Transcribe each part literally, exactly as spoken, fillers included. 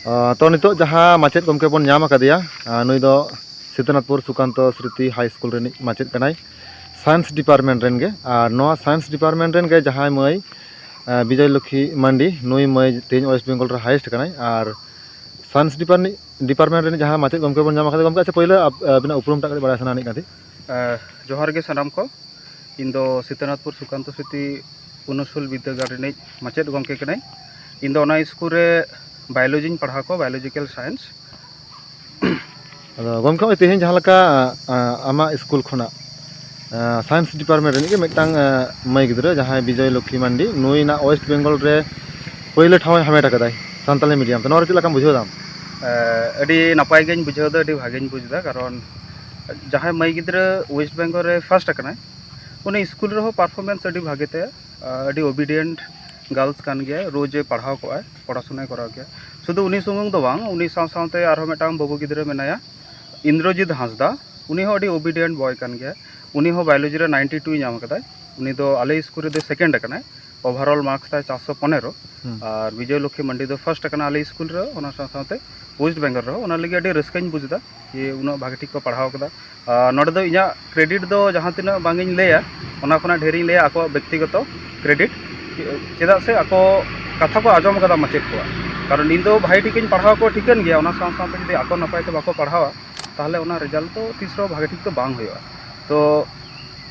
ᱟᱸ, ᱛᱚ, ᱱᱤᱛᱚᱜ ᱡᱟᱦᱟᱸ ᱢᱟᱪᱮᱫ ᱜᱚᱢᱠᱮ ᱵᱚᱱ ᱧᱟᱢ ᱟᱠᱟᱫᱮᱭᱟ, ᱟᱸ, ᱱᱩᱭ ᱫᱚ ᱥᱤᱛᱟᱹᱱᱟᱛᱷᱯᱩᱨ ᱥᱩᱠᱟᱱᱛᱚ ᱥᱨᱤᱛᱤ ᱦᱟᱭ ᱥᱠᱩᱞ ᱨᱤᱱᱤᱡ ᱢᱟᱪᱮᱫ ᱠᱟᱱᱟᱭ, ᱥᱟᱭᱮᱱᱥ ᱰᱤᱯᱟᱨᱴᱢᱮᱱᱴ ᱨᱮᱱ ᱜᱮ᱾ ᱟᱨ ᱱᱚᱣᱟ ᱥᱟᱭᱮᱱᱥ ᱰᱤᱯᱟᱨᱴᱢᱮᱱᱴ ᱨᱮᱱ ᱜᱮ ᱡᱟᱦᱟᱸᱭ ᱢᱟᱹᱭ, ᱟᱸ, ᱵᱤᱡᱚᱭ ᱞᱚᱠᱠᱷᱤ ᱢᱟᱱᱰᱤ, ᱱᱩᱭ ᱢᱟᱹᱭ ᱛᱮᱦᱮᱧ ᱳᱭᱮᱥᱴ ᱵᱮᱝᱜᱚᱞ ᱨᱮ ᱦᱟᱭᱮᱥᱴ ᱠᱟᱱᱟᱭ᱾ ᱟᱨ ᱥᱟᱭᱮᱱᱥ ᱰᱤᱯᱟᱨᱴᱢᱮᱱᱴ, ᱰᱤᱯᱟᱨᱴᱢᱮᱱᱴ ᱨᱮᱱ ᱡᱟᱦᱟᱸ ᱢᱟᱪᱮᱫ ᱜᱚᱢᱠᱮ ᱵᱚᱱ ᱧᱟᱢ ᱟᱠᱟᱫᱮ, ᱜᱚᱢᱠᱮ, ᱟᱪᱪᱷᱟ, ᱯᱳᱭᱞᱳ ᱟᱯ-, ᱟᱹᱵᱤᱱᱟᱜ ᱩᱯᱨᱩᱢ ᱴᱟᱜ ᱠᱟᱹᱴᱤᱡ ᱵᱟᱲᱟᱭ ᱥᱟᱱᱟᱭᱮᱫ ᱞᱤᱧ ᱛᱟᱦᱮᱸᱫ᱾ ᱟᱸ, ᱡᱚᱦᱟᱨ ᱜᱮ ᱥᱟᱱᱟᱢ ᱠᱚ᱾ ᱤᱧ ᱫᱚ ᱥᱤᱛᱟᱹᱱᱟᱛᱷᱯᱩᱨ ᱥᱩᱠᱟᱱᱛᱚ ᱥᱨᱤᱛᱤ ᱩᱱᱱᱚᱭᱚᱱᱥᱤᱞ ᱵᱤᱨᱫᱟᱹᱜᱟᱲ ᱨᱤᱱᱤᱡ ᱢᱟᱪᱮᱫ ᱜᱚᱢᱠᱮ ᱠᱟᱹᱱᱟᱹᱧ᱾ ᱤᱧ ᱫᱚ ᱚᱱᱟ ᱥᱠᱩᱞ ᱨᱮ ᱵᱟᱭᱳᱞᱚᱡᱤᱧ ᱯᱟᱲᱦᱟᱣ ᱠᱚᱣᱟ, ᱵᱟᱭᱳᱞᱚᱡᱤᱠᱮᱞ ᱥᱟᱭᱮᱱᱥ᱾ ᱟᱫᱚ ᱜᱚᱢᱠᱮ, ᱱᱚᱜᱼᱚᱭ ᱛᱮᱦᱮᱧ ᱡᱟᱦᱟᱸ ᱞᱮᱠᱟ, ᱟᱸ, ᱟᱢᱟᱜ ᱥᱠᱩᱞ ᱠᱷᱚᱱᱟᱜ, ᱟᱸ, ᱥᱟᱭᱮᱱᱥ ᱰᱤᱯᱟᱨᱴᱢᱮᱱᱴ ᱨᱤᱱᱤᱡ ᱜᱮ ᱢᱤᱫᱴᱟᱝ, ᱟᱸ, ᱢᱟᱹᱭ ᱜᱤᱫᱽᱨᱟᱹ, ᱡᱟᱦᱟᱸᱭ ᱵᱤᱡᱚᱭ ᱞᱚᱠᱠᱷᱤ ᱢᱟᱱᱰᱤ, ᱱᱩᱭ ᱱᱟᱜ ᱳᱭᱮᱥᱴ ᱵᱮᱝᱜᱚᱞ ᱨᱮ ᱯᱳᱭᱞᱳ ᱴᱷᱟᱶ ᱮ ᱦᱟᱢᱮᱴ ᱟᱠᱟᱫᱟᱭ ᱥᱟᱱᱛᱟᱞᱤ ᱢᱤᱰᱤᱭᱟᱢ ᱛᱮ᱾ ᱱᱚᱣᱟ ᱨᱮ ᱪᱮᱫ ᱞᱮᱠᱟᱢ ᱵᱩᱡᱷᱟᱹᱣ ᱫᱟᱢ? ᱟᱸ, ᱟᱹᱰᱤ ᱱᱟᱯᱟᱭ ᱜᱤᱧ ᱵᱩᱡᱷᱟᱹᱣ ᱮᱫᱟ, ᱟᱹᱰᱤ ᱵᱷᱟᱜᱮᱧ ᱵᱩᱡᱽ ᱮᱫᱟ, ᱠᱟᱨᱚᱱ ᱡᱟᱦᱟᱸᱭ ᱢᱟᱹᱭ ᱜᱤᱫᱽᱨᱟᱹ ᱳᱭᱮᱥᱴ ᱵᱮᱝᱜᱚᱞ ᱨᱮ ᱯᱷᱟᱥᱴ ᱟᱠᱟᱱᱟᱭ, ᱩᱱᱤ ᱥᱠᱩᱞ ᱨᱮᱦᱚᱸ ᱯᱟᱨᱯᱷᱚᱨᱢᱮᱱᱥ ᱟᱹᱰᱤ ᱵᱷᱟᱜᱮ ᱛᱟᱭᱟ᱾ ᱟᱸ, ᱟᱹᱰᱤ ᱳᱵᱤᱰᱤᱭᱮᱱᱴ ᱜᱟᱨᱞᱥ ᱠᱟᱱ ᱜᱮᱭᱟᱭ, ᱨᱳᱡᱽ ᱮ ᱯᱟᱲᱦᱟᱣ ᱠᱚᱜᱼᱟᱭ, ᱯᱚᱲᱟᱥᱩᱱᱟᱭ ᱠᱚᱨᱟᱣ ᱜᱮᱭᱟ᱾ ᱥᱩᱫᱷᱩ ᱩᱱᱤ ᱥᱩᱢᱩᱝ ᱫᱚ ᱵᱟᱝ, ᱩᱱᱤ ᱥᱟᱶ ᱥᱟᱶᱛᱮ ᱟᱨᱦᱚᱸ ᱢᱤᱫᱴᱟᱝ ᱵᱟᱹᱵᱩ ᱜᱤᱫᱽᱨᱟᱹ ᱢᱮᱱᱟᱭᱟ, ᱤᱱᱫᱨᱚᱡᱤᱛ ᱦᱟᱸᱥᱫᱟ, ᱩᱱᱤ ᱦᱚᱸ ᱟᱹᱰᱤ ᱳᱵᱤᱰᱤᱭᱮᱱᱴ ᱵᱚᱭ ᱠᱟᱱ ᱜᱮᱭᱟᱭ᱾ ᱩᱱᱤ ᱦᱚᱸ ᱵᱟᱭᱳᱞᱚᱡᱤ ᱨᱮ ᱱᱟᱭᱤᱱᱴᱤ ᱴᱩᱭ ᱧᱟᱢ ᱟᱠᱟᱫᱟᱭ᱾ ᱩᱱᱤ ᱫᱚ ᱟᱞᱮ ᱥᱠᱩᱞ ᱨᱮᱫᱚ ᱥᱮᱠᱮᱱᱰ ᱟᱠᱟᱱᱟᱭ, ᱳᱵᱷᱟᱨᱚᱞ ᱢᱟᱨᱠᱥ ᱛᱟᱭ ᱪᱟᱨᱥᱚ ᱯᱚᱱᱮᱨᱚ᱾ ᱦᱩᱸ᱾ ᱟᱨ ᱵᱤᱡᱚᱭ ᱞᱚᱠᱠᱷᱤ ᱢᱟᱱᱰᱤ ᱫᱚ ᱯᱷᱟᱥᱴ ᱟᱠᱟᱱᱟ ᱟᱞᱮ ᱥᱠᱩᱞ ᱨᱮ, ᱚᱱᱟ ᱥᱟᱶ ᱥᱟᱶᱛᱮ ᱳᱭᱮᱥᱴ ᱵᱮᱝᱜᱚᱞ ᱨᱮᱦᱚᱸ᱾ ᱚᱱᱟ ᱞᱟᱹᱜᱤᱫ ᱟᱹᱰᱤ ᱨᱟᱹᱥᱠᱟᱹᱧ ᱵᱩᱡᱽ ᱮᱫᱟ ᱡᱮ ᱩᱱᱟᱹᱜ ᱵᱷᱟᱜᱮ ᱴᱷᱤᱠ ᱠᱚ ᱯᱟᱲᱦᱟᱣ ᱠᱟᱫᱟ᱾ ᱟᱨ ᱱᱚᱰᱮ ᱫᱚ ᱤᱧᱟᱹᱜ ᱠᱨᱮᱰᱤᱴ ᱫᱚ ᱡᱟᱦᱟᱸ ᱛᱤᱱᱟᱹᱜ ᱵᱟᱝ ᱤᱧ ᱞᱟᱹᱭᱟ, ᱚᱱᱟ ᱠᱷᱚᱱᱟᱜ ᱰᱷᱮᱨ ᱤᱧ ᱞᱟᱹᱭᱟ ᱟᱠᱚᱣᱟᱜ ᱵᱮᱠᱛᱤᱜᱚᱛᱚ ᱠᱨᱮᱰᱤᱴ, ᱪᱮᱫᱟᱜ ᱥᱮ ᱟᱠᱚ ᱠᱟᱛᱷᱟ ᱠᱚ ᱟᱸᱡᱚᱢ ᱠᱟᱫᱟ ᱢᱟᱪᱮᱫ ᱠᱚᱣᱟᱜ᱾ ᱠᱟᱨᱚᱱ ᱤᱧ ᱫᱚ ᱵᱷᱟᱜᱮ ᱴᱷᱤᱠ ᱤᱧ ᱯᱟᱲᱦᱟᱣ ᱠᱚᱣᱟ, ᱴᱷᱤᱠᱟᱹᱱ ᱜᱮᱭᱟ, ᱚᱱᱟ ᱥᱟᱶ ᱥᱟᱶᱛᱮ ᱡᱩᱫᱤ ᱟᱠᱚ ᱱᱟᱯᱟᱭ ᱛᱮ ᱵᱟᱠᱚ ᱯᱟᱲᱦᱟᱣᱟ, ᱛᱟᱦᱚᱞᱮ ᱚᱱᱟ ᱨᱮᱡᱟᱞᱴ ᱫᱚ ᱛᱤᱥ ᱨᱮᱦᱚᱸ ᱵᱷᱟᱜᱮ ᱴᱷᱤᱠ ᱫᱚ ᱵᱟᱝ ᱦᱩᱭᱩᱜᱼᱟ᱾ ᱛᱚ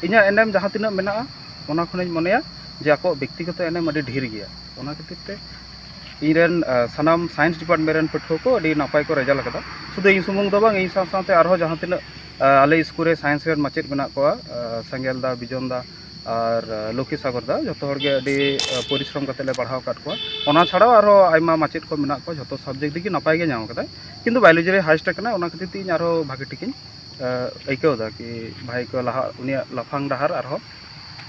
ᱤᱧᱟᱹᱜ ᱮᱱᱮᱢ ᱡᱟᱦᱟᱸ ᱛᱤᱱᱟᱹᱜ ᱢᱮᱱᱟᱜᱼᱟ, ᱚᱱᱟ ᱠᱷᱚᱱᱤᱧ ᱢᱚᱱᱮᱭᱟ ᱡᱮ ᱟᱠᱚᱣᱟᱜ ᱵᱮᱠᱛᱤᱜᱚᱛᱚ ᱮᱱᱮᱢ ᱟᱹᱰᱤ ᱰᱷᱮᱨ ᱜᱮᱭᱟ᱾ ᱚᱱᱟ ᱠᱷᱟᱹᱛᱤᱨ ᱛᱮ ᱤᱧ ᱨᱮᱱ, ᱟᱸ, ᱥᱟᱱᱟᱢ ᱥᱟᱭᱮᱱᱥ ᱰᱤᱯᱟᱨᱴᱢᱮᱱᱴ ᱨᱮᱱ ᱯᱟᱹᱴᱷᱩᱣᱟᱹ ᱠᱚ ᱟᱹᱰᱤ ᱱᱟᱯᱟᱭ ᱠᱚ ᱨᱮᱡᱟᱞᱴ ᱟᱠᱟᱫᱟ᱾ ᱥᱩᱫᱷᱩ ᱤᱧ ᱥᱩᱢᱩᱝ ᱫᱚ ᱵᱟᱝ, ᱤᱧ ᱥᱟᱶ ᱥᱟᱶᱛᱮ ᱟᱨᱦᱚᱸ ᱡᱟᱦᱟᱸ ᱛᱤᱱᱟᱹᱜ, ᱟᱸ, ᱟᱞᱮ ᱥᱠᱩᱞ ᱨᱮ ᱥᱟᱭᱮᱱᱥ ᱨᱮᱱ ᱢᱟᱪᱮᱫ ᱢᱮᱱᱟᱜ ᱠᱚᱣᱟ, ᱟᱸ, ᱥᱮᱸᱜᱮᱞ ᱫᱟ, ᱵᱤᱡᱚᱱ ᱫᱟ ᱟᱨ, ᱟᱸ, ᱞᱚᱠᱠᱷᱤ ᱥᱟᱜᱚᱨ ᱫᱟ, ᱡᱚᱛᱚ ᱦᱚᱲ ᱜᱮ ᱟᱹᱰᱤ, ᱟᱸ, ᱯᱚᱨᱤᱥᱨᱚᱢ ᱠᱟᱛᱮ ᱞᱮ ᱯᱟᱲᱦᱟᱣ ᱟᱠᱟᱫ ᱠᱚᱣᱟ᱾ ᱚᱱᱟ ᱪᱷᱟᱲᱟᱣ ᱟᱨᱦᱚᱸ ᱟᱭᱢᱟ ᱢᱟᱪᱮᱫ ᱠᱚ ᱢᱮᱱᱟᱜ ᱠᱚᱣᱟ, ᱡᱷᱚᱛᱚ ᱥᱟᱵᱡᱮᱠᱴ ᱨᱮᱜᱮ ᱱᱟᱯᱟᱭ ᱜᱮ ᱧᱟᱢ ᱟᱠᱟᱫᱟᱭ, ᱠᱤᱱᱛᱩ ᱵᱟᱭᱳᱞᱚᱡᱤ ᱨᱮ ᱦᱟᱭᱮᱥᱴ ᱟᱠᱟᱱᱟ, ᱚᱱᱟ ᱠᱷᱟᱹᱛᱤᱨ ᱛᱮ ᱤᱧ ᱟᱨᱦᱚᱸ ᱵᱷᱟᱜᱮ ᱴᱷᱤᱠᱤᱧ ᱟᱹᱭᱠᱟᱹᱣ ᱮᱫᱟ ᱠᱤ ᱵᱷᱟᱭ ᱠᱚ ᱞᱟᱦᱟ, ᱩᱱᱤᱭᱟᱜ ᱞᱟᱯᱷᱟᱝ ᱰᱟᱦᱟᱨ ᱟᱨᱦᱚᱸ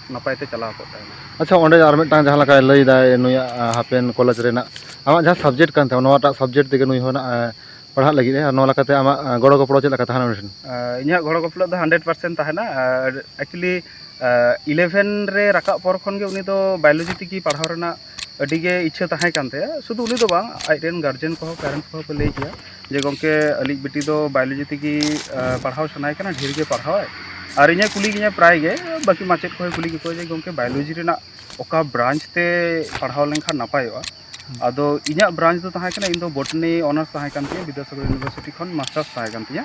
ᱱᱟᱯᱟᱭ ᱛᱮ ᱪᱟᱞᱟᱣ ᱠᱚᱜ ᱛᱟᱭ ᱢᱟ᱾ ᱟᱪᱪᱷᱟ, ᱚᱸᱰᱮ ᱟᱨ ᱢᱤᱫᱴᱟᱝ ᱡᱟᱦᱟᱸ ᱞᱮᱠᱟᱭ ᱞᱟᱹᱭ ᱫᱟᱭ ᱱᱩᱭᱟᱜ, ᱟᱸ, ᱦᱟᱯᱮᱱ ᱠᱚᱞᱮᱡᱽ ᱨᱮᱱᱟᱜ ᱟᱢᱟᱜ ᱡᱟᱦᱟᱸ ᱥᱟᱵᱡᱮᱠᱴ ᱠᱟᱱ ᱛᱟᱢᱟ, ᱱᱚᱣᱟᱴᱟᱜ ᱥᱟᱵᱡᱮᱠᱴ ᱛᱮᱜᱮ ᱱᱩᱭ ᱦᱚᱸ ᱱᱟᱜ, ᱟᱸ, ᱯᱟᱲᱦᱟᱜ ᱞᱟᱹᱜᱤᱫ ᱮ, ᱟᱨ ᱱᱚᱣᱟ ᱞᱮᱠᱟᱛᱮ ᱟᱢᱟᱜ, ᱟᱸ, ᱜᱚᱲᱚ ᱜᱚᱯᱚᱲᱚ ᱪᱮᱫ ᱞᱮᱠᱟ ᱛᱟᱦᱮᱱᱟ ᱩᱱᱤ ᱴᱷᱮᱱ? ᱟᱸ, ᱤᱧᱟᱹᱜ ᱜᱚᱲᱚ ᱜᱚᱯᱚᱲᱚ ᱫᱚ ᱦᱟᱱᱰᱨᱮᱰ ᱯᱟᱨᱥᱮᱱᱴ ᱛᱟᱦᱮᱱᱟ᱾ ᱟᱨ ᱮᱠᱪᱩᱭᱮᱞᱤ, ᱟᱸ, ᱤᱞᱮᱵᱷᱮᱱ ᱨᱮ ᱨᱟᱠᱟᱵ ᱯᱚᱨ ᱠᱷᱚᱱ ᱜᱮ ᱩᱱᱤ ᱫᱚ ᱵᱟᱭᱳᱞᱚᱡᱤ ᱛᱮᱜᱮ ᱯᱟᱲᱦᱟᱣ ᱨᱮᱱᱟᱜ ᱟᱹᱰᱤ ᱜᱮ ᱤᱪᱪᱷᱟᱹ ᱛᱟᱦᱮᱸ ᱠᱟᱱ ᱛᱟᱭᱟ᱾ ᱥᱩᱫᱷᱩ ᱩᱱᱤ ᱫᱚ ᱵᱟᱝ, ᱟᱡ ᱨᱮᱱ ᱜᱟᱨᱡᱮᱱ ᱠᱚᱦᱚᱸ, ᱯᱮᱨᱮᱱᱴᱥ ᱠᱚᱦᱚᱸ ᱠᱚ ᱞᱟᱹᱭ ᱜᱮᱭᱟ ᱡᱮ, "ᱜᱚᱢᱠᱮ, ᱟᱹᱞᱤᱡ ᱵᱤᱴᱤ ᱫᱚ ᱵᱟᱭᱳᱞᱚᱡᱤ ᱛᱮᱜᱮ ᱯᱟᱲᱦᱟᱣ ᱥᱟᱱᱟᱭᱮ ᱠᱟᱱᱟ, ᱰᱷᱮᱨ ᱜᱮ ᱯᱟᱲᱦᱟᱣᱟᱭ, ᱟᱨ ᱤᱧᱮ ᱠᱩᱞᱤ ᱜᱤᱧᱟ ᱯᱨᱟᱭ ᱜᱮ, ᱵᱟᱹᱠᱤ ᱢᱟᱪᱮᱫ ᱠᱚᱦᱚᱸᱭ ᱠᱩᱞᱤ ᱜᱮᱠᱚᱣᱟ ᱡᱮ, 'ᱜᱚᱢᱠᱮ, ᱵᱟᱭᱳᱞᱚᱡᱤ ᱨᱮᱱᱟᱜ ᱚᱠᱟ ᱵᱨᱟᱧᱪ ᱛᱮ ᱯᱟᱲᱦᱟᱣ ᱞᱮᱱᱠᱷᱟᱱ ᱱᱟᱯᱟᱭᱚᱜᱼᱟ?'" ᱟᱫᱚ ᱤᱧᱟᱹᱜ ᱵᱨᱟᱧᱪ ᱫᱚ ᱛᱟᱦᱮᱸ ᱠᱟᱱᱟ, ᱤᱧ ᱫᱚ ᱵᱚᱴᱟᱱᱤ ᱚᱱᱟᱨᱥ ᱛᱟᱦᱮᱸ ᱠᱟᱱ ᱛᱤᱧᱟᱹ ᱵᱤᱫᱽᱫᱟᱥᱟᱜᱚᱨ ᱤᱭᱩᱱᱤᱵᱷᱟᱨᱥᱤᱴᱤ ᱠᱷᱚᱱ, ᱢᱟᱥᱴᱟᱨᱥ ᱛᱟᱦᱮᱸ ᱠᱟᱱ ᱛᱤᱧᱟᱹ᱾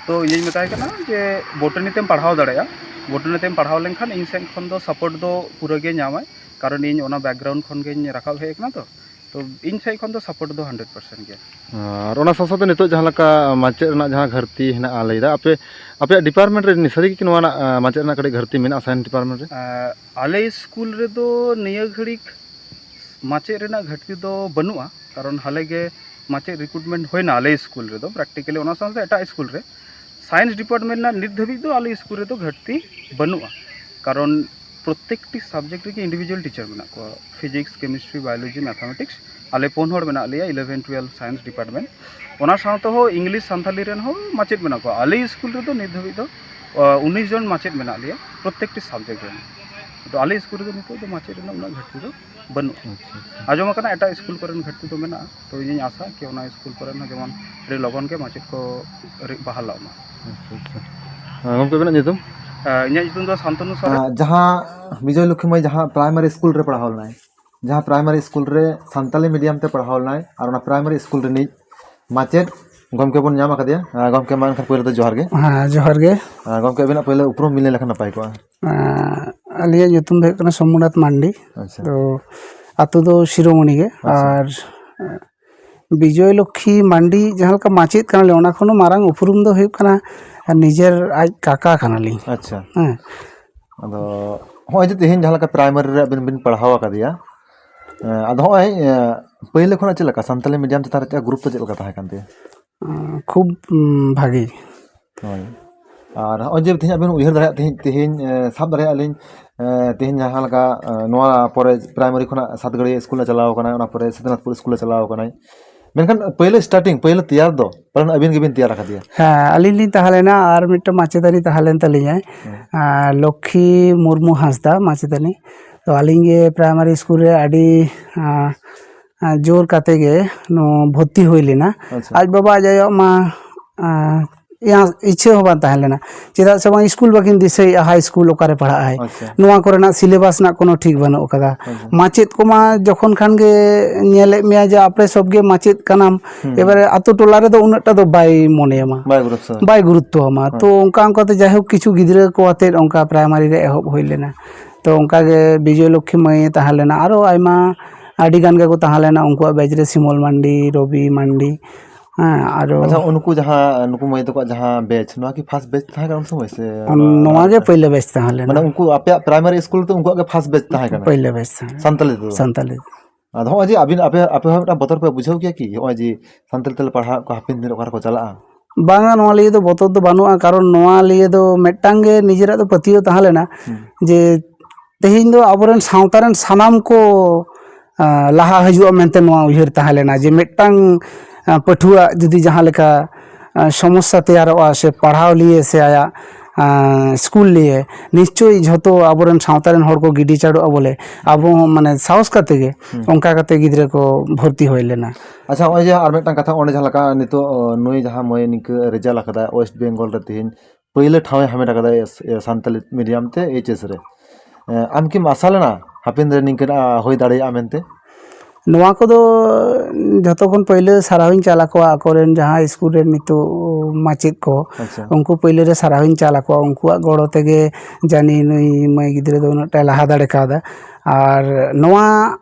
ᱛᱚ ᱤᱧᱤᱧ ᱢᱮᱛᱟᱭ ᱠᱟᱱᱟ ᱡᱮ, "ᱵᱚᱴᱟᱱᱤ ᱛᱮᱢ ᱯᱟᱲᱦᱟᱣ ᱫᱟᱲᱮᱭᱟᱜᱼᱟ, ᱵᱚᱴᱟᱱᱤ ᱛᱮᱢ ᱯᱟᱲᱦᱟᱣ ᱞᱮᱱᱠᱷᱟᱱ ᱤᱧ ᱥᱮᱫ ᱠᱷᱚᱱ ᱫᱚ ᱥᱟᱯᱳᱨᱴ ᱫᱚ ᱯᱩᱨᱟᱹ ᱜᱮ ᱧᱟᱢᱟᱭ, ᱠᱟᱨᱚᱱ ᱤᱧ ᱚᱱᱟ ᱵᱮᱠᱜᱨᱟᱣᱩᱱᱰ ᱠᱷᱚᱱ ᱜᱤᱧ ᱨᱟᱠᱟᱵ ᱦᱮᱡ ᱟᱠᱟᱱᱟ᱾ ᱛᱚ ᱛᱚ ᱤᱧ ᱥᱮᱫ ᱠᱷᱚᱱ ᱫᱚ ᱥᱟᱯᱳᱨᱴ ᱫᱚ ᱦᱟᱱᱰᱨᱮᱰ ᱯᱟᱨᱥᱮᱱᱴ ᱜᱮᱭᱟ᱾ ᱟᱨ ᱚᱱᱟ ᱥᱟᱶ ᱥᱟᱶᱛᱮ ᱱᱤᱛᱚᱜ ᱡᱟᱦᱟᱸ ᱞᱮᱠᱟ ᱢᱟᱪᱮᱫ ᱨᱮᱱᱟᱜ ᱡᱟᱦᱟᱸ ᱜᱷᱟᱹᱴᱛᱤ ᱦᱮᱱᱟᱜᱼᱟ ᱞᱟᱹᱭᱫᱟ, ᱟᱯᱮ, ᱟᱯᱮᱭᱟᱜ ᱰᱤᱯᱟᱨᱴᱢᱮᱱᱴ ᱨᱮ ᱥᱟᱹᱨᱤ ᱜᱮ ᱱᱚᱣᱟ ᱨᱮᱱᱟᱜ, ᱟᱸ, ᱢᱟᱪᱮᱫ ᱨᱮᱱᱟᱜ ᱠᱟᱹᱴᱤᱡ ᱜᱷᱟᱹᱴᱛᱤ ᱢᱮᱱᱟᱜᱼᱟ ᱥᱟᱭᱮᱱᱥ ᱰᱤᱯᱟᱨᱴᱢᱮᱱᱴ ᱨᱮ? ᱟᱸ, ᱟᱞᱮ ᱥᱠᱩᱞ ᱨᱮᱫᱚ ᱱᱤᱭᱟᱹ ᱜᱷᱟᱹᱲᱤᱡ ᱢᱟᱪᱮᱫ ᱨᱮᱱᱟᱜ ᱜᱷᱟᱹᱴᱛᱤ ᱫᱚ ᱵᱟᱹᱱᱩᱜᱼᱟ, ᱠᱟᱨᱚᱱ ᱦᱟᱞᱮ ᱜᱮ ᱢᱟᱪᱮᱫ ᱨᱤᱠᱨᱩᱴᱢᱮᱱᱴ ᱦᱩᱭᱱᱟ ᱟᱞᱮ ᱥᱠᱩᱞ ᱨᱮᱫᱚ, ᱯᱨᱮᱠᱴᱤᱠᱮᱞᱤ ᱚᱱᱟ ᱥᱟᱶᱛᱮ ᱮᱴᱟᱜ ᱥᱠᱩᱞ ᱨᱮ᱾ ᱥᱟᱭᱮᱱᱥ ᱰᱤᱯᱟᱨᱴᱢᱮᱱᱴ ᱨᱮᱱᱟᱜ ᱱᱤᱛ ᱫᱷᱟᱹᱵᱤᱡ ᱫᱚ ᱟᱞᱮ ᱥᱠᱩᱞ ᱨᱮᱫᱚ ᱜᱷᱟᱹᱴᱛᱤ ᱵᱟᱹᱱᱩᱜᱼᱟ, ᱠᱟᱨᱚᱱ ᱯᱨᱚᱛᱮᱠᱴᱤ ᱥᱟᱵᱡᱮᱠᱴ ᱨᱮᱜᱮ ᱤᱱᱰᱤᱵᱷᱤᱡᱩᱣᱟᱞ ᱴᱤᱪᱟᱨ ᱢᱮᱱᱟᱜ ᱠᱚᱣᱟ, ᱯᱷᱤᱡᱤᱠᱥ, ᱠᱮᱢᱤᱥᱴᱨᱤ, ᱵᱟᱭᱳᱞᱚᱡᱤ, ᱢᱮᱛᱷᱟᱢᱮᱴᱤᱠᱥ᱾ ᱟᱞᱮ ᱯᱩᱱ ᱦᱚᱲ ᱢᱮᱱᱟᱜ ᱞᱮᱭᱟ ᱤᱞᱮᱵᱷᱮᱱ, ᱴᱩᱭᱮᱞᱵᱷ ᱥᱟᱭᱮᱱᱥ ᱰᱤᱯᱟᱨᱴᱢᱮᱱᱴ᱾ ᱚᱱᱟ ᱥᱟᱶᱛᱮ ᱦᱚᱸ ᱤᱝᱞᱤᱥ, ᱥᱟᱱᱛᱟᱞᱤ ᱨᱮᱱ ᱦᱚᱸ ᱢᱟᱪᱮᱫ ᱢᱮᱱᱟᱜ ᱠᱚᱣᱟ᱾ ᱟᱞᱮ ᱥᱠᱩᱞ ᱨᱮᱫᱚ ᱱᱤᱛ ᱫᱷᱟᱹᱵᱤᱡ ᱫᱚ, ᱟ, ᱩᱱᱤᱥ ᱡᱚᱱ ᱢᱟᱪᱮᱫ ᱢᱮᱱᱟᱜ ᱞᱮᱭᱟ ᱯᱨᱚᱛᱮᱠᱴᱤ ᱥᱟᱵᱡᱮᱠᱴ ᱨᱮᱱ᱾ ᱛᱚ ᱟᱞᱮ ᱥᱠᱩᱞ ᱨᱮᱫᱚ ᱱᱤᱛᱚᱜ ᱫᱚ ᱢᱟᱪᱮᱫ ᱨᱮᱱᱟᱜ ᱩᱱᱟᱹᱜ ᱜᱷᱟᱹᱴᱛᱤ ᱫᱚ ᱵᱟᱹᱱᱩᱜᱼᱟ᱾ ᱟᱪᱪᱷᱟ, ᱟᱪᱪᱷᱟ᱾ ᱟᱸᱡᱚᱢ ᱟᱠᱟᱱᱟ ᱮᱴᱟᱜ ᱥᱠᱩᱞ ᱠᱚᱨᱮᱱ ᱜᱷᱟᱹᱴᱛᱤ ᱫᱚ ᱢᱮᱱᱟᱜᱼᱟ, ᱛᱚ ᱤᱧᱤᱧ ᱟᱥᱟ ᱠᱤ ᱚᱱᱟ ᱥᱠᱩᱞ ᱠᱚᱨᱮᱱ ᱦᱚᱸ ᱡᱮᱢᱚᱱ ᱟᱹᱰᱤ ᱞᱚᱜᱚᱱ ᱜᱮ ᱢᱟᱪᱮᱫ ᱠᱚ ᱨᱮ-, ᱵᱟᱦᱟᱞᱚᱜ ᱢᱟ᱾ ᱟᱪᱪᱷᱟ, ᱟᱪᱪᱷᱟ᱾ ᱦᱮᱸ, ᱜᱚᱢᱠᱮ, ᱟᱵᱤᱱᱟᱜ ᱧᱩᱛᱩᱢ? ᱮ, ᱤᱧᱟᱹᱜ ᱧᱩᱛᱩᱢ ᱫᱚ ᱥᱟᱱᱛᱚᱱᱩ ᱥᱚᱨᱮᱱ᱾ ᱟᱸ, ᱡᱟᱦᱟᱸ ᱵᱤᱡᱚᱭ ᱞᱚᱠᱠᱷᱤ ᱢᱟᱹᱭ ᱡᱟᱦᱟᱸ ᱯᱨᱟᱭᱢᱟᱨᱤ ᱥᱠᱩᱞ ᱨᱮ ᱯᱟᱲᱦᱟᱣ ᱞᱮᱱᱟᱭ, ᱡᱟᱦᱟᱸ ᱯᱨᱟᱭᱢᱟᱨᱤ ᱥᱠᱩᱞ ᱨᱮ ᱥᱟᱱᱛᱟᱞᱤ ᱢᱤᱰᱤᱭᱟᱢ ᱛᱮ ᱯᱟᱲᱦᱟᱣ ᱞᱮᱱᱟᱭ ᱟᱨ ᱚᱱᱟ ᱯᱨᱟᱭᱢᱟᱨᱤ ᱥᱠᱩᱞ ᱨᱤᱱᱤᱡ ᱢᱟᱪᱮᱫ ᱜᱚᱢᱠᱮ ᱵᱚᱱ ᱧᱟᱢ ᱟᱠᱟᱫᱮᱭᱟ᱾ ᱟᱸ, ᱜᱚᱢᱠᱮ, ᱢᱟ ᱮᱱᱠᱷᱟᱱ ᱯᱳᱭᱞᱳ ᱫᱚ ᱡᱚᱦᱟᱨ ᱜᱮ᱾ ᱦᱮᱸ, ᱡᱚᱦᱟᱨ ᱜᱮ᱾ ᱟᱸ, ᱜᱚᱢᱠᱮ, ᱟᱹᱵᱤᱱᱟᱜ ᱯᱳᱭᱞᱳ ᱩᱯᱨᱩᱢ ᱵᱤᱱ ᱞᱟᱹᱭ ᱞᱮᱠᱷᱟᱱ ᱱᱟᱯᱟᱭ ᱠᱚᱜᱼᱟ᱾ ᱟᱸ, ᱟᱹᱞᱤᱧᱟᱜ ᱧᱩᱛᱩᱢ ᱫᱚ ᱦᱩᱭᱩᱜ ᱠᱟᱱᱟ ᱥᱳᱢᱱᱟᱛᱷ ᱢᱟᱱᱰᱤ᱾ ᱟᱪᱪᱷᱟ᱾ ᱛᱚ, ᱟᱹᱛᱩ ᱫᱚ ᱥᱤᱨᱳᱢᱚᱱᱤ ᱜᱮ᱾ ᱟᱪᱪᱷᱟ᱾ ᱟᱨ, ᱟᱸ, ᱵᱤᱡᱚᱭ ᱞᱚᱠᱠᱷᱤ ᱢᱟᱱᱰᱤ ᱡᱟᱦᱟᱸ ᱞᱮᱠᱟ ᱢᱟᱪᱮᱫ ᱠᱟᱱᱟᱞᱤᱧ, ᱚᱱᱟ ᱠᱷᱚᱱ ᱦᱚᱸ ᱢᱟᱨᱟᱝ ᱩᱯᱨᱩᱢ ᱫᱚ ᱦᱩᱭᱩᱜ ᱠᱟᱱᱟ ᱱᱤᱡᱮᱨ ᱟᱡ ᱠᱟᱠᱟ ᱠᱟᱱᱟᱞᱤᱧ᱾ ᱟᱪᱪᱷᱟ᱾ ᱦᱮᱸ᱾ ᱟᱫᱚ ᱦᱚᱸᱜᱼᱚᱭ ᱡᱮ ᱛᱮᱦᱮᱧ ᱡᱟᱦᱟᱸ ᱞᱮᱠᱟ ᱯᱨᱟᱭᱢᱟᱨᱤ ᱨᱮ ᱟᱹᱵᱤᱱ ᱵᱤᱱ ᱯᱟᱲᱦᱟᱣ ᱟᱠᱟᱫᱮᱭᱟ, ᱮᱸ, ᱟᱫᱚ ᱦᱚᱸᱜᱼᱚᱭ, ᱮᱸ, ᱯᱟᱹᱭᱞᱟᱹ ᱠᱷᱚᱱᱟᱜ ᱪᱮᱫ ᱞᱮᱠᱟ ᱥᱟᱱᱛᱟᱞᱤ ᱢᱤᱰᱤᱭᱟᱢ ᱪᱮᱛᱟᱱ ᱨᱮ ᱪᱮᱫ ᱜᱩᱨᱩᱛᱛᱚ ᱪᱮᱫ ᱞᱮᱠᱟ ᱛᱟᱦᱮᱸ ᱠᱟᱱ ᱛᱟᱭᱟ? ᱟᱸ, ᱠᱷᱩᱵ, ᱩᱢ, ᱵᱷᱟᱜᱮ᱾ ᱦᱳᱭ᱾ ᱟᱨ ᱦᱚᱸᱜᱼᱚᱭ ᱡᱮ ᱛᱮᱦᱮᱧ ᱟᱵᱤᱱ ᱩᱭᱦᱟᱹᱨ ᱫᱟᱲᱮᱭᱟᱜ, ᱛᱮᱦᱮᱧ, ᱛᱮᱦᱮᱧ, ᱮᱸ, ᱥᱟᱵ ᱫᱟᱲᱮᱭᱟᱜᱼᱟ ᱞᱤᱧ, ᱮᱸ, ᱛᱮᱦᱮᱧ ᱡᱟᱦᱟᱸ ᱞᱮᱠᱟ, ᱮᱸ, ᱱᱚᱣᱟ ᱯᱚᱨᱮ ᱯᱨᱟᱭᱢᱟᱨᱤ ᱠᱷᱚᱱᱟᱜ ᱥᱟᱛᱜᱟᱹᱲᱤᱭᱟᱹ ᱥᱠᱩᱞ ᱮ ᱪᱟᱞᱟᱣ ᱟᱠᱟᱱᱟ, ᱚᱱᱟ ᱯᱚᱨᱮ ᱥᱤᱫᱷᱩᱱᱟᱛᱷᱯᱩᱨ ᱥᱠᱩᱞ ᱮ ᱪᱟᱞᱟᱣ ᱟᱠᱟᱱᱟᱭ᱾ ᱢᱮᱱᱠᱷᱟᱱ ᱯᱟᱹᱭᱞᱟᱹ ᱥᱴᱟᱨᱴᱤᱝ, ᱯᱟᱹᱭᱞᱟᱹ ᱛᱮᱭᱟᱨ ᱫᱚ ᱯᱟᱞᱮᱱ ᱟᱹᱵᱤᱱ ᱜᱮᱵᱤᱱ ᱛᱮᱭᱟᱨ ᱟᱠᱟᱫᱮᱭᱟ? ᱦᱮᱸ, ᱟᱹᱞᱤᱧ ᱞᱤᱧ ᱛᱟᱦᱮᱸ ᱞᱮᱱᱟ, ᱟᱨ ᱢᱤᱫᱴᱟᱝ ᱢᱟᱪᱮᱛᱟᱹᱱᱤ ᱛᱟᱦᱮᱸ ᱞᱮᱱ ᱛᱟᱹᱞᱤᱧᱟᱭ, ᱦᱮᱸ᱾ ᱟᱨ ᱞᱚᱠᱠᱷᱤ ᱢᱩᱨᱢᱩ ᱦᱟᱸᱥᱫᱟ ᱢᱟᱪᱮᱛᱟᱹᱱᱤ᱾ ᱛᱚ ᱟᱹᱞᱤᱧ ᱜᱮ ᱯᱨᱟᱭᱢᱟᱨᱤ ᱥᱠᱩᱞ ᱨᱮ ᱟᱹᱰᱤ ᱟᱸ, ᱟᱸ, ᱡᱳᱨ ᱠᱟᱛᱮ ᱜᱮ ᱱᱚᱣᱟ ᱵᱷᱚᱨᱛᱤ ᱦᱩᱭ ᱞᱮᱱᱟ᱾ ᱟᱪᱪᱷᱟ᱾ ᱟᱡ ᱵᱟᱵᱟ ᱟᱡ ᱟᱭᱳᱣᱟᱜ ᱢᱟ ᱟᱸ, ᱤᱭᱟ- ᱤᱪᱪᱷᱟᱹ ᱦᱚᱸ ᱵᱟᱝ ᱛᱟᱦᱮᱸ ᱞᱮᱱᱟ᱾ ᱪᱮᱫᱟᱜ ᱥᱮ ᱵᱟᱝ ᱥᱠᱩᱞ ᱵᱟᱹᱠᱤᱱ ᱫᱤᱥᱟᱹᱭᱮᱫᱼᱟ, ᱦᱟᱭ ᱥᱠᱩᱞ ᱚᱠᱟᱨᱮ ᱯᱟᱲᱦᱟᱜ ᱟᱭ᱾ ᱟᱪᱪᱷᱟ᱾ ᱱᱚᱣᱟ ᱠᱚᱨᱮᱱᱟᱜ ᱥᱤᱞᱮᱵᱟᱥ ᱨᱮᱱᱟᱜ ᱠᱳᱱᱳ ᱴᱷᱤᱠ ᱵᱟᱹᱱᱩᱜ ᱟᱠᱟᱫᱟ᱾ ᱟᱪᱪᱷᱟ᱾ ᱢᱟᱪᱮᱫ ᱠᱚᱢᱟ ᱡᱚᱠᱷᱚᱱ ᱠᱷᱟᱱ ᱜᱮ ᱧᱮᱞᱮᱫ ᱢᱮᱭᱟ ᱡᱮ ᱟᱯᱮ ᱥᱚᱵ ᱜᱮ ᱢᱟᱪᱮᱫ ᱠᱟᱱᱟᱢ, ᱦᱩᱸ᱾ ᱮᱵᱟᱨᱮ ᱟᱛᱳ ᱴᱚᱞᱟ ᱨᱮᱫᱚ ᱩᱱᱟᱹᱜ ᱴᱟ ᱫᱚ ᱵᱟᱭ ᱢᱚᱱᱮᱭᱟᱢᱟ᱾ ᱵᱟᱭ ᱜᱩᱨᱩᱛᱛᱚ᱾ ᱵᱟᱭ ᱜᱩᱨᱩᱛᱛᱚ ᱟᱢᱟ᱾ ᱦᱳᱭ᱾ ᱛᱚ ᱚᱱᱠᱟ ᱚᱱᱠᱟᱛᱮ ᱡᱟᱭᱦᱳᱠ ᱠᱤᱪᱷᱩ ᱜᱤᱫᱽᱨᱟᱹ ᱠᱚ ᱟᱛᱮᱫ ᱚᱱᱠᱟ ᱯᱨᱟᱭᱢᱟᱨᱤ ᱨᱮ ᱮᱦᱚᱵ ᱦᱩᱭ ᱞᱮᱱᱟ᱾ ᱛᱚ ᱚᱱᱠᱟᱜᱮ ᱵᱤᱡᱚᱭ ᱞᱚᱠᱠᱷᱤ ᱢᱟᱹᱭ ᱛᱟᱦᱮᱸ ᱞᱮᱱᱟ, ᱟᱨᱚ ᱟᱭᱢᱟ ᱟᱹᱰᱤ ᱜᱟᱱ ᱜᱮᱠᱚ ᱛᱟᱦᱮᱸ ᱞᱮᱱᱟ ᱩᱱᱠᱩᱣᱟᱜ ᱵᱮᱪ ᱨᱮ, ᱥᱤᱢᱚᱞ ᱢᱟᱱᱰᱤ, ᱨᱚᱵᱤ ᱢᱟᱱᱰᱤ, ᱦᱮᱸ, ᱟᱨᱚ ᱟᱪᱪᱷᱟ, ᱩᱱᱠᱩ ᱡᱟᱦᱟᱸ ᱱᱩᱠᱩ ᱢᱟᱹᱭ ᱛᱟᱠᱚᱣᱟᱜ ᱡᱟᱦᱟᱸ ᱵᱮᱪ, ᱱᱚᱣᱟ ᱠᱤ ᱯᱷᱟᱥᱴ ᱵᱮᱪ ᱛᱟᱦᱮᱸ ᱠᱟᱱᱟ ᱩᱱ ᱥᱚᱢᱚᱭ ᱥᱮ ᱚᱱ-, ᱱᱚᱣᱟ ᱱᱚᱣᱟ ᱜᱮ ᱯᱮ? ᱯᱳᱭᱞᱳ ᱵᱮᱪ ᱛᱟᱦᱮᱸ ᱞᱮᱱᱟ᱾ ᱢᱟᱱᱮ ᱩᱱᱠᱩ ᱟᱯᱮᱭᱟᱜ ᱯᱨᱟᱭᱢᱟᱨᱤ ᱥᱠᱩᱞ ᱨᱮᱫᱚ ᱩᱱᱠᱩᱣᱟᱜ ᱜᱮ ᱯᱷᱟᱥᱴ ᱵᱮᱪ ᱛᱟᱦᱮᱸ ᱠᱟᱱᱟ? ᱯᱳᱭᱞᱳ ᱵᱮᱪ ᱛᱟᱦᱮᱸ ᱞᱮᱱᱟ᱾ ᱥᱟᱱᱛᱟᱞᱤ ᱛᱮᱫᱚ? ᱥᱟᱱᱛᱟᱞᱤ᱾ ᱟᱫᱚ ᱦᱚᱸᱜᱼᱚᱭ ᱡᱮ ᱟᱹᱵᱤᱱ, ᱟᱯᱮ, ᱟᱯᱮ ᱦᱚᱸ ᱢᱤᱫᱴᱟᱝ ᱵᱚᱛᱚᱨ ᱯᱮ ᱵᱩᱡᱷᱟᱹᱣ ᱜᱮᱭᱟ ᱠᱤ? ᱦᱚᱸᱜᱼᱚᱭ ᱡᱮ ᱥᱟᱱᱛᱟᱞᱤ ᱛᱮᱞᱮ ᱯᱟᱲᱦᱟᱣᱮᱫ ᱠᱚᱣᱟ, ᱦᱟᱯᱮᱱ ᱫᱤᱱ ᱨᱮ ᱚᱠᱟ ᱨᱮᱠᱚ ᱪᱟᱞᱟᱜᱼᱟ? ᱵᱟᱝᱟ, ᱱᱚᱣᱟ ᱞᱤᱭᱟᱹ ᱫᱚ ᱵᱚᱛᱚᱨ ᱫᱚ ᱵᱟᱹᱱᱩᱜᱼᱟ, ᱠᱟᱨᱚᱱ ᱱᱚᱣᱟ ᱞᱤᱭᱟᱹ ᱫᱚ ᱢᱤᱫᱴᱟᱝ ᱜᱮ ᱱᱤᱡᱮᱨᱟᱜ ᱫᱚ ᱯᱟᱹᱛᱭᱟᱹᱣ ᱛᱟᱦᱮᱸ ᱞᱮᱱᱟ ᱦᱩᱸ᱾ ᱡᱮ ᱛᱮᱦᱮᱧ ᱫᱚ ᱟᱵᱚᱨᱮᱱ ᱥᱟᱶᱛᱟ ᱨᱮᱱ ᱥᱟᱱᱟᱢ ᱠᱚ, ᱟᱸ, ᱞᱟᱦᱟ ᱦᱤᱡᱩᱜᱼᱟ ᱢᱮᱱᱛᱮ ᱱᱚᱣᱟ ᱩᱭᱦᱟᱹᱨ ᱛᱟᱦᱮᱸ ᱞᱮᱱᱟ ᱡᱮ ᱢᱤᱫᱴᱟᱝ, ᱟᱸ, ᱯᱟᱹᱴᱷᱩᱣᱟᱹᱣᱟᱜ ᱡᱩᱫᱤ ᱡᱟᱦᱟᱸ ᱞᱮᱠᱟ, ᱟᱸ, ᱥᱚᱢᱚᱥᱥᱟ ᱛᱮᱭᱟᱨᱚᱜᱼᱟ ᱥᱮ ᱯᱟᱲᱦᱟᱣ ᱞᱤᱭᱮ ᱥᱮ ᱟᱭᱟᱜ, ᱟᱸ, ᱥᱠᱩᱞ ᱞᱤᱭᱮ, ᱱᱤᱥᱪᱳᱭ ᱡᱷᱚᱛᱚ ᱟᱵᱚᱨᱮᱱ ᱥᱟᱶᱛᱟ ᱨᱮᱱ ᱦᱚᱲ ᱠᱚ ᱜᱤᱰᱤ ᱪᱟᱰᱚᱜᱼᱟ ᱵᱚᱞᱮ, ᱟᱵᱚ ᱦᱚᱸ ᱢᱟᱱᱮ ᱥᱟᱦᱚᱥ ᱠᱟᱛᱮ ᱜᱮ ᱦᱩᱸ᱾ ᱚᱱᱠᱟ ᱠᱟᱛᱮ ᱜᱤᱫᱽᱨᱟᱹ ᱠᱚ ᱵᱷᱚᱨᱛᱤ ᱦᱩᱭ ᱞᱮᱱᱟ᱾ ᱟᱪᱪᱷᱟ, ᱱᱚᱜᱼᱚᱭ ᱡᱮ ᱟᱨ ᱢᱤᱫᱴᱟᱝ ᱠᱟᱛᱷᱟ, ᱚᱸᱰᱮ ᱡᱟᱦᱟᱸ ᱞᱮᱠᱟ ᱱᱤᱛᱚᱜ, ᱚ, ᱱᱩᱭ ᱡᱟᱦᱟᱸ ᱢᱟᱹᱭ ᱱᱤᱝᱠᱟᱹ ᱨᱮᱡᱟᱞᱴ ᱟᱠᱟᱫᱟᱭ ᱳᱭᱮᱥᱴ ᱵᱮᱝᱜᱚᱞ ᱨᱮ, ᱛᱮᱦᱮᱧ ᱯᱳᱭᱞᱳ ᱴᱷᱟᱶ ᱮ ᱦᱟᱢᱮᱴ ᱟᱠᱟᱫᱟ ᱮᱥ-, ᱮ, ᱥᱟᱱᱛᱟᱞᱤ ᱢᱤᱰᱤᱭᱟᱢ ᱛᱮ ᱮᱭᱤᱪ ᱮᱥ ᱨᱮ᱾ ᱮ, ᱟᱢ ᱠᱤᱢ ᱟᱥᱟ ᱞᱮᱱᱟ ᱦᱟᱯᱮᱱ ᱫᱤᱱ ᱨᱮ ᱱᱤᱝᱠᱟᱹᱱᱟᱜ ᱦᱩᱭ ᱫᱟᱲᱮᱭᱟᱜᱼᱟ ᱢᱮᱱᱛᱮ? ᱱᱚᱣᱟ ᱠᱚᱫᱚ ᱡᱷᱚᱛᱚ ᱠᱷᱚᱱ ᱯᱳᱭᱞᱳ ᱥᱟᱨᱦᱟᱣᱤᱧ ᱪᱟᱞ ᱟᱠᱚᱣᱟ ᱟᱠᱚᱨᱮᱱ ᱡᱟᱦᱟᱸ ᱥᱠᱩᱞ ᱨᱮᱱ ᱱᱤᱛᱚᱜ ᱢᱟᱪᱮᱫ ᱠᱚ, ᱟᱪᱪᱷᱟ᱾ ᱩᱱᱠᱩ ᱯᱳᱭᱞᱳ ᱨᱮ ᱥᱟᱨᱦᱟᱣᱤᱧ ᱪᱟᱞ ᱟᱠᱚᱣᱟ᱾ ᱩᱱᱠᱩᱣᱟᱜ ᱜᱚᱲᱚ ᱛᱮᱜᱮ ᱡᱟᱹᱱᱤ ᱱᱩᱭ ᱢᱟᱹᱭ ᱜᱤᱫᱽᱨᱟᱹ ᱫᱚ ᱩᱱᱟᱹᱜ ᱴᱟᱭ ᱞᱟᱦᱟ ᱫᱟᱲᱮ ᱠᱟᱣᱫᱟ᱾ ᱟᱨ ᱱᱚᱣᱟ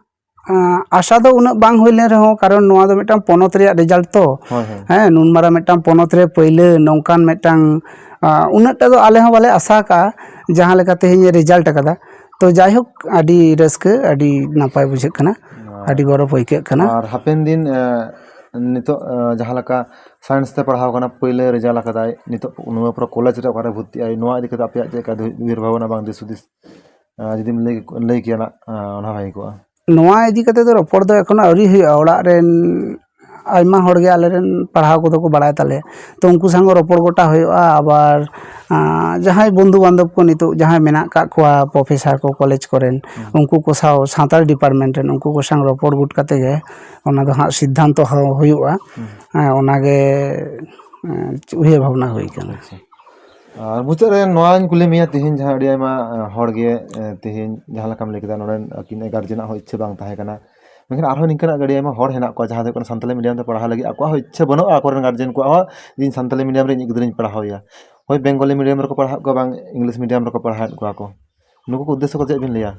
ᱟᱸ, ᱟᱥᱟ ᱫᱚ ᱩᱱᱟᱹᱜ ᱵᱟᱝ ᱦᱩᱭ ᱞᱮᱱ ᱨᱮᱦᱚᱸ, ᱠᱟᱨᱚᱱ ᱱᱚᱣᱟ ᱫᱚ ᱢᱤᱫᱴᱟᱝ ᱯᱚᱱᱚᱛ ᱨᱮᱭᱟᱜ ᱨᱮᱡᱟᱞᱴ ᱛᱚ᱾ ᱦᱳᱭ, ᱦᱳᱭ᱾ ᱦᱮᱸ, ᱱᱩᱱ ᱢᱟᱨᱟᱝ ᱢᱤᱫᱴᱟᱝ ᱯᱚᱱᱚᱛ ᱨᱮ ᱯᱟᱹᱭᱞᱟᱹ ᱱᱚᱝᱠᱟᱱ ᱢᱤᱫᱴᱟᱝ, ᱟᱸ, ᱩᱱᱟᱹᱜ ᱴᱟ ᱫᱚ ᱟᱞᱮ ᱦᱚᱸ ᱵᱟᱞᱮ ᱟᱥᱟ ᱟᱠᱟᱫᱼᱟ, ᱡᱟᱦᱟᱸ ᱞᱮᱠᱟ ᱛᱮᱦᱮᱧ ᱮ ᱨᱮᱡᱟᱞᱴ ᱟᱠᱟᱫᱟ᱾ ᱛᱚ, ᱡᱟᱭᱦᱳᱠ, ᱟᱹᱰᱤ ᱨᱟᱹᱥᱠᱟᱹ, ᱟᱹᱰᱤ ᱱᱟᱯᱟᱭ ᱵᱩᱡᱷᱟᱹᱜ ᱠᱟᱱᱟ, ᱟᱨ ᱟᱹᱰᱤ ᱜᱚᱨᱚᱵᱽ ᱟᱹᱭᱠᱟᱹᱜ ᱠᱟᱱᱟ᱾ ᱟᱨ ᱦᱟᱯᱮᱱ ᱫᱤᱱ, ᱮ, ᱱᱤᱛᱚᱜ, ᱮ, ᱡᱟᱦᱟᱸ ᱞᱮᱠᱟ ᱥᱟᱭᱮᱱᱥ ᱛᱮ ᱯᱟᱲᱦᱟᱣ ᱠᱟᱱᱟ, ᱯᱟᱹᱭᱞᱟᱹ ᱨᱮᱡᱟᱞᱴ ᱟᱠᱟᱫᱟᱭ, ᱱᱤᱛᱚᱜ ᱱᱚᱣᱟ ᱯᱚᱨᱮ ᱠᱚᱞᱮᱡᱽ ᱨᱮ ᱚᱠᱟᱨᱮ ᱵᱷᱚᱨᱛᱤᱜ ᱟᱭ, ᱱᱚᱣᱟ ᱤᱫᱤ ᱠᱟᱛᱮ ᱟᱯᱮᱭᱟᱜ ᱪᱮᱫ ᱞᱮᱠᱟ ᱩᱭᱦᱟᱹᱨ ᱵᱷᱟᱵᱽᱱᱟ ᱵᱟᱝ ᱫᱤᱥ ᱦᱩᱫᱤᱥ, ᱮ, ᱡᱩᱫᱤᱢ ᱞᱟᱹᱭ, ᱞᱟᱹᱭ ᱠᱮᱭᱟ ᱱᱟᱜ, ᱮ, ᱚᱱᱟ ᱵᱷᱟᱜᱮ ᱠᱚᱜᱼᱟ᱾ ᱱᱚᱣᱟ ᱤᱫᱤ ᱠᱟᱛᱮ ᱫᱚ ᱨᱚᱯᱚᱲ ᱫᱚ ᱮᱠᱷᱚᱱᱳ ᱟᱹᱣᱨᱤ ᱦᱩᱭᱩᱜᱼᱟ᱾ ᱚᱲᱟᱜ ᱨᱮᱱ ᱟᱭᱢᱟ ᱦᱚᱲ ᱜᱮ ᱟᱞᱮ ᱨᱮᱱ ᱯᱟᱲᱦᱟᱣ ᱠᱚᱫᱚ ᱠᱚ ᱵᱟᱲᱟᱭ ᱛᱟᱞᱮᱭᱟ᱾ ᱛᱚ ᱩᱱᱠᱩ ᱥᱟᱶ ᱨᱚᱯᱚᱲ ᱜᱚᱴᱟ ᱦᱩᱭᱩᱜᱼᱟ᱾ ᱟᱵᱟᱨ ᱟᱸ, ᱡᱟᱦᱟᱸᱭ ᱵᱚᱱᱫᱷᱩ ᱵᱟᱱᱫᱷᱚᱵ ᱠᱚ ᱱᱤᱛᱚᱜ ᱡᱟᱦᱟᱸᱭ ᱢᱮᱱᱟᱜ ᱠᱟᱜ ᱠᱚᱣᱟ, ᱯᱨᱚᱯᱷᱮᱥᱟᱨ ᱠᱚ ᱠᱚᱞᱮᱡᱽ ᱠᱚᱨᱮᱱ, ᱦᱩᱸ᱾ ᱩᱱᱠᱩ ᱠᱚ ᱥᱟᱶ, ᱥᱟᱱᱛᱟᱲ ᱰᱤᱯᱟᱨᱴᱢᱮᱱᱴ ᱨᱮᱱ ᱩᱱᱠᱩ ᱠᱚ ᱥᱟᱶ ᱨᱚᱯᱚᱲ ᱜᱩᱴ ᱠᱟᱛᱮ ᱜᱮ ᱚᱱᱟ ᱫᱚ ᱦᱟᱸᱜ ᱥᱤᱫᱽᱫᱷᱟᱱᱛᱚ ᱦᱚ-, ᱦᱩᱭᱩᱜᱼᱟ᱾ ᱦᱩᱸ᱾ ᱦᱮᱸ, ᱚᱱᱟᱜᱮ, ᱮᱸ, ᱩᱭᱦᱟᱹᱨ ᱵᱷᱟᱵᱽᱱᱟ ᱦᱩᱭ ᱠᱟᱱᱟ᱾ ᱟᱪᱪᱷᱟ᱾ ᱟᱨ ᱢᱩᱪᱟᱹᱫ ᱨᱮ ᱱᱚᱣᱟᱧ ᱠᱩᱞᱤ ᱢᱮᱭᱟ, ᱛᱮᱦᱮᱧ ᱡᱟᱦᱟᱸ ᱟᱹᱰᱤ ᱟᱭᱢᱟ, ᱮᱸ, ᱦᱚᱲ ᱜᱮ, ᱮᱸ, ᱛᱮᱦᱮᱧ ᱡᱟᱦᱟᱸ ᱞᱮᱠᱟᱢ ᱞᱟᱹᱭ ᱠᱮᱫᱟ, ᱱᱚᱰᱮ ᱟᱹᱠᱤᱱ ᱜᱟᱨᱡᱮᱱᱟᱜ ᱦᱚᱸ ᱤᱪᱪᱷᱟᱹ ᱵᱟᱝ ᱛᱟᱦᱮᱸ ᱠᱟᱱᱟ, ᱢᱮᱱᱠᱷᱟᱱ ᱟᱨᱦᱚᱸ ᱱᱤᱝᱠᱟᱱᱟᱜ ᱟᱹᱰᱤ ᱟᱭᱢᱟ ᱦᱚᱲ ᱦᱮᱱᱟᱜ ᱠᱚᱣᱟ ᱡᱟᱦᱟᱸ ᱫᱚ ᱦᱩᱭᱩᱜ ᱠᱟᱱᱟ ᱥᱟᱱᱛᱟᱞᱤ ᱢᱤᱰᱤᱭᱟᱢ ᱛᱮ ᱯᱟᱲᱦᱟᱣ ᱞᱟᱹᱜᱤᱫ ᱟᱠᱚᱣᱟᱜ ᱦᱚᱸ ᱤᱪᱪᱷᱟᱹ ᱵᱟᱹᱱᱩᱜᱼᱟ ᱟᱠᱚᱨᱮᱱ ᱜᱟᱨᱡᱮᱱ ᱠᱚᱣᱟᱜ ᱦᱚᱸ, ᱡᱮ ᱤᱧ ᱥᱟᱱᱛᱟᱞᱤ ᱢᱤᱰᱤᱭᱟᱢ ᱨᱮ ᱤᱧᱤᱡ ᱜᱤᱫᱽᱨᱟᱹᱧ ᱯᱟᱲᱦᱟᱣᱮᱭᱟ, ᱦᱳᱭ ᱵᱮᱝᱜᱚᱞᱤ ᱢᱤᱰᱤᱭᱟᱢ ᱨᱮᱠᱚ ᱯᱟᱲᱦᱟᱣᱮᱫ ᱠᱚᱣᱟ, ᱵᱟᱝ ᱤᱝᱞᱤᱥ ᱢᱤᱰᱤᱭᱟᱢ ᱨᱮᱠᱚ ᱯᱟᱲᱦᱟᱣᱮᱫ ᱠᱚᱣᱟ ᱠᱚ᱾ ᱱᱩᱠᱩ ᱠᱚ ᱩᱫᱽᱫᱮᱥᱥᱚ ᱠᱟᱛᱮ ᱪᱮᱫ ᱵᱤᱱ ᱞᱟᱹᱭᱟ?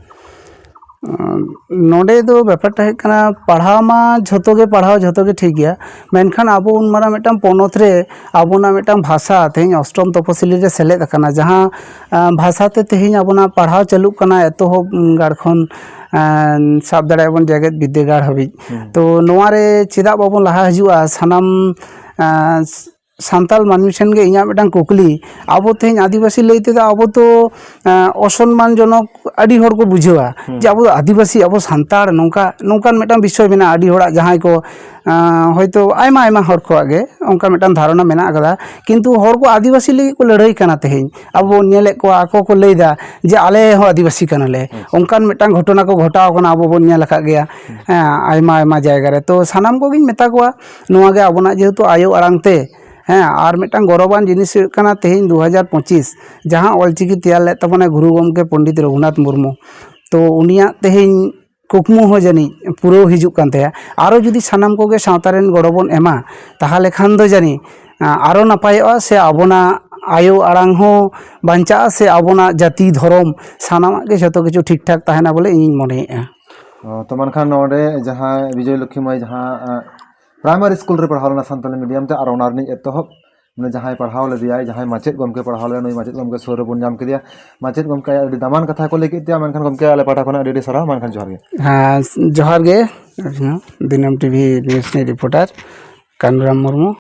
ᱱᱚᱰᱮ ᱫᱚ ᱵᱮᱯᱟᱨᱴᱟ ᱦᱩᱭᱩᱜ ᱠᱟᱱᱟ, ᱯᱟᱲᱦᱟᱣ ᱢᱟ ᱡᱷᱚᱛᱚ ᱜᱮ ᱯᱟᱲᱦᱟᱣ, ᱡᱷᱚᱛᱚ ᱜᱮ ᱴᱷᱤᱠ ᱜᱮᱭᱟ, ᱢᱮᱱᱠᱷᱟᱱ ᱟᱵᱚ ᱩᱱ ᱢᱟᱨᱟᱝ ᱢᱤᱫᱴᱟᱝ ᱯᱚᱱᱚᱛ ᱨᱮ ᱟᱵᱚᱱᱟᱜ ᱢᱤᱫᱴᱟᱝ ᱵᱷᱟᱥᱟ ᱛᱮᱦᱮᱧ ᱚᱥᱴᱚᱢ ᱛᱚᱯᱚᱥᱤᱞᱤ ᱨᱮ ᱥᱮᱞᱮᱫ ᱟᱠᱟᱱᱟ, ᱡᱟᱦᱟᱸ, ᱟᱸ, ᱵᱷᱟᱥᱟ ᱛᱮ ᱛᱮᱦᱮᱧ ᱟᱵᱚᱱᱟᱜ ᱯᱟᱲᱦᱟᱣ ᱪᱟᱹᱞᱩᱜ ᱠᱟᱱᱟ, ᱮᱛᱚᱦᱚᱵ, ᱩᱸ, ᱜᱟᱲ ᱠᱷᱚᱱ, ᱟᱸ, ᱥᱟᱵ ᱫᱟᱲᱮᱭᱟᱜ ᱵᱚᱱ ᱡᱮᱜᱮᱛ ᱵᱤᱫᱽᱫᱟᱹᱜᱟᱲ ᱦᱟᱹᱵᱤᱡ᱾ ᱦᱩᱸ᱾ ᱛᱚ ᱱᱚᱣᱟ ᱨᱮ ᱪᱮᱫᱟᱜ ᱵᱟᱵᱚᱱ ᱞᱟᱦᱟ ᱦᱤᱡᱩᱜᱼᱟ? ᱥᱟᱱᱟᱢ, ᱟᱸ, ᱥᱟᱱᱛᱟᱲ ᱢᱟᱹᱱᱢᱤ ᱴᱷᱮᱱ ᱜᱮ ᱤᱧᱟᱹᱜ ᱢᱤᱫᱴᱟᱝ ᱠᱩᱠᱞᱤ, ᱟᱵᱚ ᱛᱮᱦᱮᱧ ᱟᱹᱫᱤᱵᱟᱹᱥᱤ ᱞᱟᱹᱭ ᱛᱮᱫᱚ ᱟᱵᱚ ᱫᱚ, ᱮᱸ, ᱚᱥᱚᱱᱢᱟᱱ ᱡᱚᱱᱚᱠ ᱟᱹᱰᱤ ᱦᱚᱲ ᱠᱚ ᱵᱩᱡᱷᱟᱹᱣᱟ, ᱦᱩᱸ᱾ ᱡᱮ ᱟᱵᱚ ᱫᱚ ᱟᱹᱫᱤᱵᱟᱹᱥᱤ, ᱟᱵᱚ ᱥᱟᱱᱛᱟᱲ, ᱱᱚᱝᱠᱟ, ᱱᱚᱝᱠᱟᱱ ᱢᱤᱫᱴᱟᱝ ᱵᱤᱥᱚᱭ ᱢᱮᱱᱟᱜᱼᱟ ᱟᱹᱰᱤ ᱦᱚᱲᱟᱜ, ᱡᱟᱦᱟᱸᱭ ᱠᱚ, ᱮᱸ, ᱦᱚᱭᱛᱳ ᱟᱭᱢᱟ ᱟᱭᱢᱟ ᱦᱚᱲ ᱠᱚᱣᱟᱜ ᱜᱮ ᱚᱱᱠᱟ ᱢᱤᱫᱴᱟᱝ ᱫᱷᱟᱨᱚᱱᱟ ᱢᱮᱱᱟᱜ ᱟᱠᱟᱫᱟ, ᱠᱤᱱᱛᱩ ᱦᱚᱲ ᱠᱚ ᱟᱹᱫᱤᱵᱟᱹᱥᱤ ᱞᱟᱹᱜᱤᱫ ᱠᱚ ᱞᱟᱹᱲᱦᱟᱹᱭ ᱠᱟᱱᱟ ᱛᱮᱦᱮᱧ᱾ ᱟᱵᱚ ᱵᱚᱱ ᱧᱮᱞᱮᱫ ᱠᱚᱣᱟ, ᱟᱠᱚ ᱠᱚ ᱞᱟᱹᱭᱫᱟ ᱡᱮ ᱟᱞᱮ ᱦᱚᱸ ᱟᱹᱫᱤᱵᱟᱹᱥᱤ ᱠᱟᱱᱟᱞᱮ, ᱟᱪᱪᱷᱟ᱾ ᱚᱱᱠᱟᱱ ᱢᱤᱫᱴᱟᱝ ᱜᱷᱚᱴᱚᱱᱟ ᱠᱚ ᱜᱷᱚᱴᱟᱣ ᱠᱟᱱᱟ, ᱟᱵᱚ ᱵᱚᱱ ᱧᱮᱞ ᱟᱠᱟᱫ ᱜᱮᱭᱟ᱾ ᱦᱩᱸ᱾ ᱦᱮᱸ, ᱟᱭᱢᱟ ᱟᱭᱢᱟ ᱡᱟᱭᱜᱟ ᱨᱮ᱾ ᱛᱚ ᱥᱟᱱᱟᱢ ᱠᱚᱜᱮᱧ ᱢᱮᱛᱟ ᱠᱚᱣᱟ, ᱱᱚᱣᱟ ᱜᱮ ᱟᱵᱚᱱᱟᱜ ᱡᱮᱦᱮᱛᱩ ᱟᱭᱳ ᱟᱲᱟᱝ ᱛᱮ, ᱦᱮᱸ, ᱟᱨ ᱢᱤᱫᱴᱟᱝ ᱜᱚᱨᱚᱵᱟᱱ ᱡᱤᱱᱤᱥ ᱦᱩᱭᱩᱜ ᱠᱟᱱᱟ, ᱛᱮᱦᱮᱧ ᱫᱩ ᱦᱟᱡᱟᱨ ᱯᱚᱸᱪᱤᱥ ᱡᱟᱦᱟᱸ ᱚᱞᱪᱤᱠᱤ ᱛᱮᱭᱟᱨ ᱞᱮᱫ ᱛᱟᱵᱚᱱᱟᱭ ᱜᱩᱨᱩ ᱜᱚᱢᱠᱮ ᱯᱚᱱᱰᱤᱛ ᱨᱚᱜᱷᱩᱱᱟᱛᱷ ᱢᱩᱨᱢᱩ, ᱛᱚ ᱩᱱᱤᱭᱟᱜ ᱛᱮᱦᱮᱧ ᱠᱩᱠᱢᱩ ᱦᱚᱸ ᱡᱟᱹᱱᱤᱡ ᱯᱩᱨᱟᱹᱣ ᱦᱤᱡᱩᱜ ᱠᱟᱱ ᱛᱟᱭᱟ᱾ ᱟᱨᱚ ᱡᱩᱫᱤ ᱥᱟᱱᱟᱢ ᱠᱚᱜᱮ ᱥᱟᱶᱛᱟ ᱨᱮᱱ ᱜᱚᱲᱚ ᱵᱚᱱ ᱮᱢᱟ, ᱛᱟᱦᱚᱞᱮ ᱠᱷᱟᱱ ᱫᱚ ᱡᱟᱹᱱᱤᱡ, ᱟ, ᱟᱨᱚ ᱱᱟᱯᱟᱭᱚᱜᱼᱟ, ᱥᱮ ᱟᱵᱚᱱᱟᱜ ᱟᱭᱳ ᱟᱲᱟᱝ ᱦᱚᱸ ᱵᱟᱧᱪᱟᱜᱼᱟ, ᱥᱮ ᱟᱵᱚᱱᱟᱜ ᱡᱟᱹᱛᱤ ᱫᱷᱚᱨᱚᱢ ᱥᱟᱱᱟᱢᱟᱜ ᱜᱮ ᱡᱷᱚᱛᱚ ᱠᱤᱪᱷᱩ ᱴᱷᱤᱠ ᱴᱷᱟᱠ ᱛᱟᱦᱮᱱᱟ ᱵᱚᱞᱮ ᱤᱧᱤᱧ ᱢᱚᱱᱮᱭᱮᱫᱼᱟ᱾ ᱚ, ᱛᱚ ᱢᱮᱱᱠᱷᱟᱱ ᱱᱚᱰᱮ ᱡᱟᱦᱟᱸ ᱵᱤᱡᱚᱭ ᱞᱚᱠᱠᱷᱤ ᱢᱟᱹᱭ ᱡᱟᱦᱟᱸ, ᱟ, ᱯᱨᱟᱭᱢᱟᱨᱤ ᱥᱠᱩᱞ ᱨᱮ ᱯᱟᱲᱦᱟᱣ ᱞᱮᱱᱟ ᱥᱟᱱᱛᱟᱞᱤ ᱢᱤᱰᱤᱭᱟᱢ ᱛᱮ, ᱟᱨ ᱚᱱᱟ ᱨᱤᱱᱤᱡ ᱮᱛᱚᱦᱚᱵ, ᱢᱟᱱᱮ ᱡᱟᱦᱟᱸᱭ ᱯᱟᱲᱦᱟᱣ ᱞᱮᱫᱮᱭᱟᱭ, ᱡᱟᱦᱟᱸᱭ ᱢᱟᱪᱮᱫ ᱜᱚᱢᱠᱮ ᱯᱟᱲᱦᱟᱣ ᱞᱮᱫᱟ, ᱱᱩᱭ ᱢᱟᱪᱮᱫ ᱜᱚᱢᱠᱮ ᱥᱩᱨ ᱨᱮᱵᱚᱱ ᱧᱟᱢ ᱠᱮᱫᱮᱭᱟ᱾ ᱢᱟᱪᱮᱫ ᱜᱚᱢᱠᱮ ᱟᱹᱰᱤ ᱫᱟᱢᱟᱱ ᱠᱟᱛᱷᱟ ᱠᱚ ᱞᱟᱹᱭ ᱠᱮᱫ ᱛᱟᱭᱟ, ᱢᱮᱱᱠᱷᱟᱱ ᱜᱚᱢᱠᱮ ᱟᱞᱮ ᱯᱟᱦᱴᱟ ᱠᱷᱚᱱᱟᱜ ᱟᱹᱰᱤ ᱟᱹᱰᱤ ᱥᱟᱨᱦᱟᱣ, ᱢᱮᱱᱠᱷᱟᱱ ᱡᱚᱦᱟᱨ ᱜᱮ᱾ ᱦᱮᱸ, ᱡᱚᱦᱟᱨ ᱜᱮ᱾ ᱫᱤᱱᱟᱹᱢ ᱴᱤᱵᱷᱤ ᱱᱤᱭᱩᱡᱽ ᱨᱤᱱᱤᱡ ᱨᱤᱯᱳᱨᱴᱟᱨ ᱠᱟᱹᱱᱩᱨᱟᱢ ᱢᱩᱨᱢᱩ᱾